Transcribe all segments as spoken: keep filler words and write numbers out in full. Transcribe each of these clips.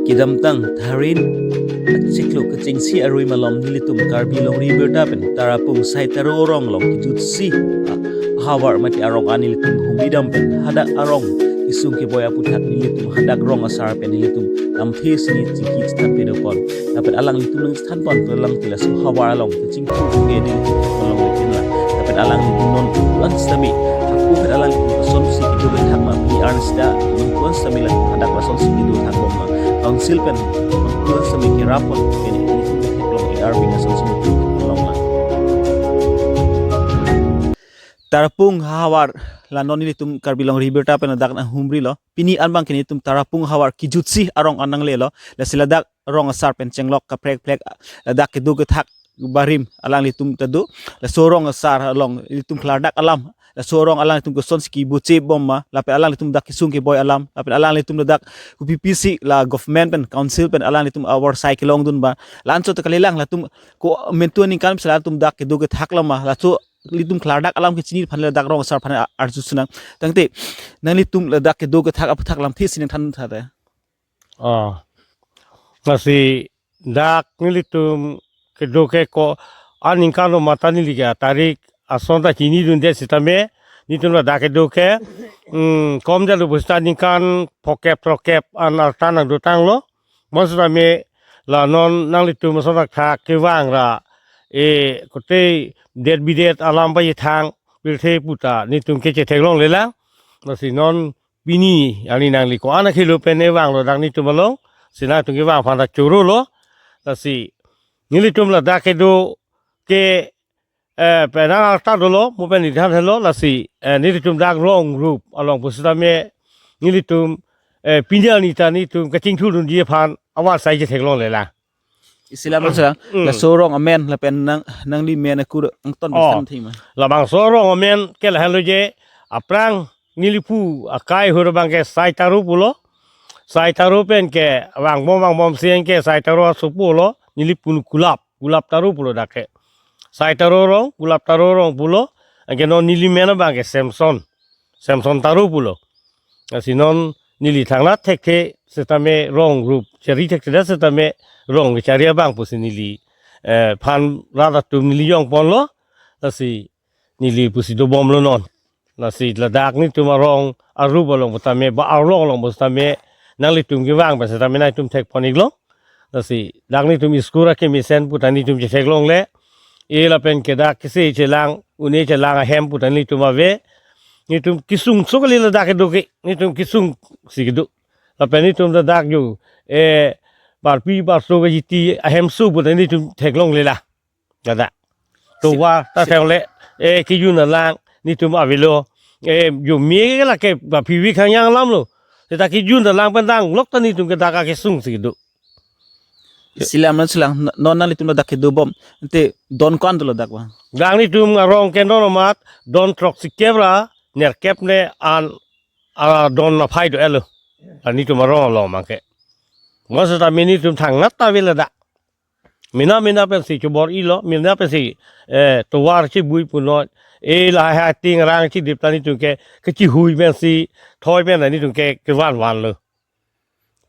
Kedamtang tharin achiklo kechengsi arui malom nelitum Karbi Longri Birta pen Tarapung Saitaro arong along kejutsi, ah, havar mati arong an nelitum humri dam pen hadak arong kesung keboi aputhak nelitum hadak rong asar pen nelitum lamthe sini chingki chethan pedopon. Lapen alanglitum nangchethanpon pu alang tila so havar along kechingki ke nelitum along lepin la. Lapen alanglitum non kuan sitame, aku pen alanglitum asonsi kedo kethak ma, P R sida non kuan sitame la hadak asonsi kedo thak bom ma. Council pen non kuan sitame kerapon ke nelitum ketheklong A R B asonsi kedo thak long la. Tarapung havar la non nelitum Karbi Longri Birta pen ladak nanghumrilo. Pini an abang ke nelitum Tarapung havar kejutsi arong an nanglelo. Lasi ladak rong asar pen chenglok kaprek prek, ladak kedo kethak barim alanglitum ta do. Laso rong asar along ilitum klardak alam. Laso rong alanglitum kosonsi kibuche bom ma. Lapen alanglitum dak kesung keboi alam. Lapen alanglitum ladak kopipisi la government pen council pen alanglitum avar sai kelongdun ba. La-anchot kalilang latum ko mentu aningkan sila latum dak kedo kethak lama. Laso ilitum klardak alam kechini aphan ladak rong asar aphan arju sunang. Tangte nanglitum ladak kedo kethak aputhak lamthe sini than thate. Ah. Lasi dak nelitum kedo ke ko aningkan lo mata neli ke tarik ason ta chinidunde sitame nelitum ladak kedo ke, mm, kom jalo bosta ningkan phokep trokep an arta nangdotanglo. Bonsitame la non nanglitum ason thakthak kevang ra, e, kote det bidet alam pachethang pirthe puta nelitum ke chetheklongle lang. Lasi non pini ani nangli ko-an akhelo pen evanglo dak nelitum along. Si nangtum kevang aphan ta chorolo. Lasi nelitum ladak kedo ke, eh, penang arta dolo, mo pen nithan helo, lasi, eh, nelitum dak rong rup along pusitame nelitum, eh, pini arni ta nelitum kachingthudunji aphan avar sai chetheklongle lang. Isi lam sila, Mm. laso rong amen lapen nang, nangli men akur angton Oh. Besan thima. Labangso rong amen ke lahenlo je, aphrang neli pu akai ahut abang ke Saitaro pulo. Saitaro pen ke vangbom vangbomsi ke Saitaro asopo lo, neli punu Kulap, Kulap Taro pulo dak ke. Saitaro rong, Kulap Taro rong pulo, anke non neli men abang ke Samson. Samson Taro pulo. Lasi non neli thangnat thekthe sitame rong rup chari thekthe sitame rong kechari abang pusi neli, eh, phan rat atum neli jongponlo. Lasi neli pusi dobomlo non. Lasi ladak nelitum arong arup along pusitame ba arlong along pusitame nanglitum kevang pusitame nangtum thekpon-iklo. Lasi dak nelitum school akemesen puta nelitum chetheklongle. E lapen ke dak kese chelang, une chelang ahem puta nelitum ave. Nelitum kesung so kali ladak kedo ke, nelitum kesungsi kedo. Lapen nelitum ladak jo, eh, barpi barso kejiti ahem so puta nelitum theklongle la. Ladak. Tovar ta theklongle, eh, kejun alang nelitum avelo. Eh, jo me ke lake ba P V Khangyang alam lo. Seta kejun alang pen danglok ta nelitum ke dak kesungsi kedo. Isi lam nang sulang, non nanglitum ladak kedo bom. Ante don ko-an dolo dak ba? Dak nelitum arong ke non amat don throksi kep ra nerkep ne an, ah, don aphai do-etlo. Ani nelitum arong along abang ke. Bonsitame nelitum thangnat ta ave ladak. Mena mena pensi chobor-ilo, mena pensi, eh, tovar chibui punon. E lahai ating rang chidip ta nelitum ke, kechihui pensi, thoi pen nelitum ke, kevan vanlo.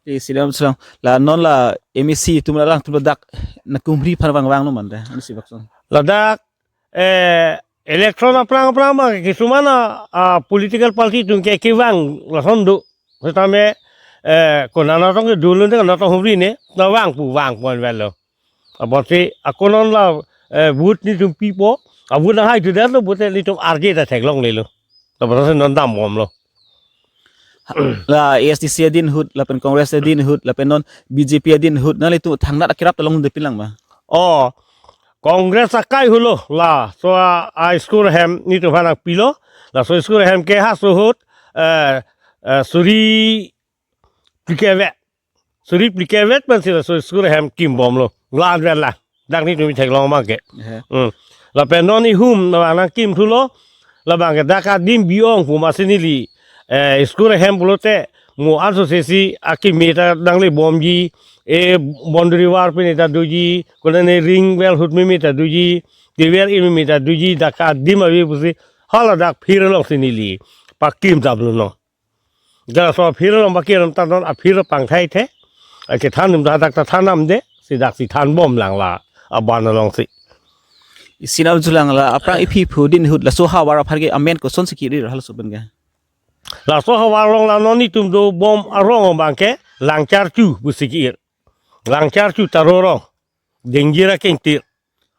Isi lam sulang. La non la M A C atum alangtum ladak nangkumri aphan vangvanglo mante. Isi baksong. Ladak, eh, election aphrang aphrang abang ke kisuman a, a political party atum ke kevang lason do. Sitame, eh, konat atong ke dulun de konat atong humri ne, nangvang pu vangpon avelo. Apotsi ako non la, eh, vote nelitum pipo, a vote nanghai tu det lo, vote nelitum arje ta theklonglelo. Lapuson si non dambomlo. La A S D C adin ahut, lapen Congress adin ahut, lapen non B J P adin ahut, nanglitum thangnat akerap ta longdunde pinlang ma? Oh, Congress akai ahut lo, laso a, a school ahem nelitum aphan nangpilo, laso school ahem ke halaso ahut, eh, eh, suri phlikep vet. Suri phlikep vet pensi laso school ahem kimbomlo. Glan vet la. Dak nelitum theklong abang ke. Ehe. Hmm. Lapen non ihum nang nangkimthulo. Labang ke dak adim bi-ong pu masi neli, eh, school ahem pulote mo anso sesi akimi ta nanglebomji, eh, boundary wall pini ta doji, konane ring well ahut mimi ta doji, tiver i mimi ta doji, dak adim ave pusi, hala dak phir alongsi neli pakim damlo non. Dak laso aphir along pakim dam ta non aphir pangthaithe. Akethan atum ta dak ta than namde, si dak si than bom lang la aban alongsi. Isi nangjulang la aphrang iphi phu din ahut laso havar aphan ke amen kosonsi kiri halaso pen ke. Laso havar along la non netum dobom arong abang ke Langcharchu pusi ki-ir. Langcharchu Taro arong. Dengjira kengtir.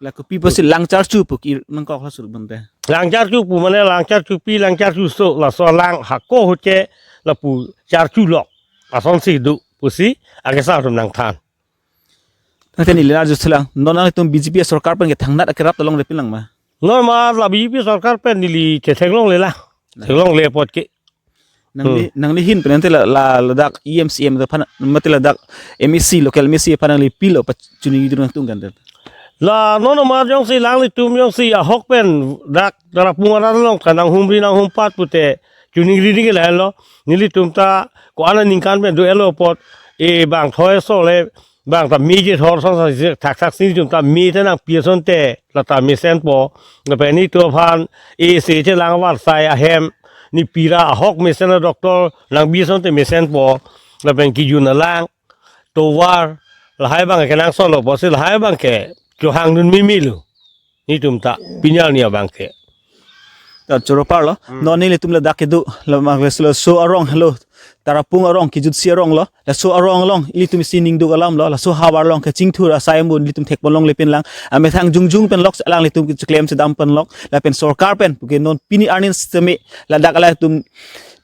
La kopi pusi Langcharchu pu ki-ir nangkok halaso pen te. Langcharchu pu mane Langcharchupi, Langcharchuso, laso alang hako ahut ke lapu Charchu lok. Asonsi do pusi akesar atum nangthan. Tangte neli arjuselang, non nanglitum B J P sorkar pen ke thangnat akerap ta longle pin lang ma? Non ma la B J P sorkar pen neli chetheklongle la. Theklongle apot ke. Nangli, hmm, nangli ahin pen ante la, la, ladak E M C M aphan, mate ladak M A C, local M A C aphan nangli pilo pachuningri dun nangtum kan te. La non ma jongsi alanglitum jongsi ahok pen dak Tarapung arat along kananghumri nanghumpat pute chuningri ding lahelo. Nelitum ta ko-an aningkan pen do-etlo apot, e bang thoi so le bang ta mi je thor song sa thakthak si netum ta mi te nangpi asonte la ta mesenpo. Lapen netum aphan e se chelang avarsai ahem, ne pira ahok mesen a-doctor nangpi asonte mesenpo. Lapen kejun alang, tovar, lahai abang ke nangsolo pusi lahai abang ke chohangdun mimilo. Netum ta pini arni abang ke. Ta choro parlo. Hmm. Non nelitum ladak kedo, lamak le silo so arong helo. Tarapung arong, kejutsi arong lo. Laso arong along ilitum isi ningduk alam lo. Laso havar along kachingthur asai amun ilitum thekpon longle pin lang. Amethang jongjung pen lok alanglitum kechiklem chedam pen lok. Lapen sorkar pen puke non pini arni sitame ladak alanglitum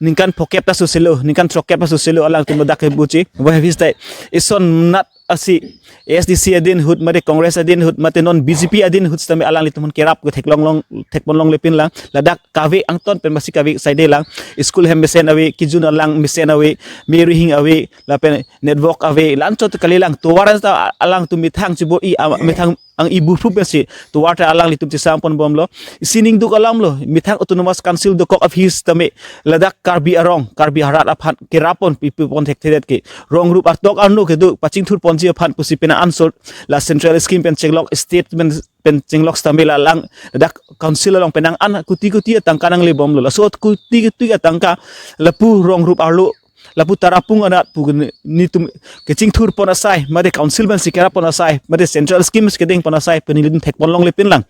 ningkan phokep ta soselo, ningkan throkkep ta soselo alangtum ladak kebuchi. Wahvis tai ison nat asi A S D C adin ahut, mate Congress adin ahut, mate non B J P adin ahut sitame alanglitum kerap ke theklong long, thekpon longle pin lang. Ladak kave angton pen masi kave saide lang. School hem mesen ave, kejun alang mesen ave, me rihing ave, lapen network ave, la-anchot kali lang. Tovar ta alangtum methang chibo-i, a, methang ang-i buphrup pensi tovar ta alanglitum chisam ponbomlo. Isi ningduk alam lo, methang Autonomous Council dokok aphi sitame ladak Karbi arong, Karbi arat aphan kerap pon pipi pon thekthedet ke. Rong rup artok arno kedo pachingthur ponji aphan pusi pena answer la central scheme pen chenglok, state pen, pen chenglok sitame la alang dak council along penang an kuti kuti atangka nanglebomlo. Laso kuti kuti atangka lapu rong rup arlo, lapu Tarapung arat pu ne-, netum kachingthur pon asai, mate council pensi kerap pon asai, mate central schemes kedeng pon asai, pen ilitum thekpon longle pin lang.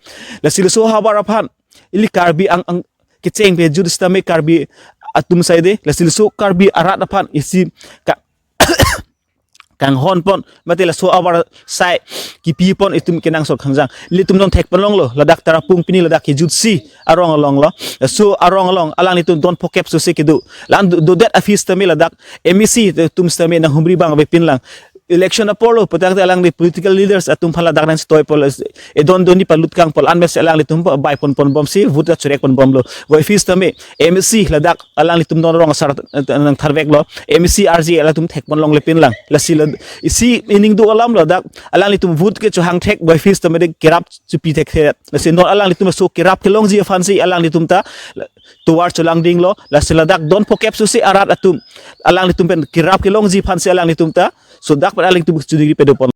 Lasi laso havar aphan ili Karbi ang, ang kecheng pe jut sitame Karbi atum saide, lasi laso Karbi arat aphan isi ka-, kanghon pon, mate laso avarsai kipi pon itum kenangsot khangjang. Ilitum non thekpon longlo, ladak Tarapung pini ladak kejutsi arong along lo. Laso arong along alanglitum don phokep sose kedo. La-an do, dodet aphi sitame ladak M A C atum sitame nanghumri abang ave pin lang. Election apor lo, putangte alangli political leaders atum aphan ladak nangchetoipol, edon donni palut kangpol, anmes alanglitum bai pon ponbomsi vote ta chorek ponbomlo. Wahvis tame M A C ladak alanglitum non rong asar, eh, nangtharveklo. M A C R J alangtum thekpon longle pin lang. Lasi la isi ningduk alam ladak alanglitum vote ke chohang thek, wahvis tame de kerap chipi thekthe. Lasi non alanglitum so kerap kelongji aphansi alanglitum ta la, tovar cholangdinglo. Lasi ladak don phokep sose arat atum alanglitum pen kerap kelongji aphansi alanglitum ta so dak pen alanglitum chuningri pado pon.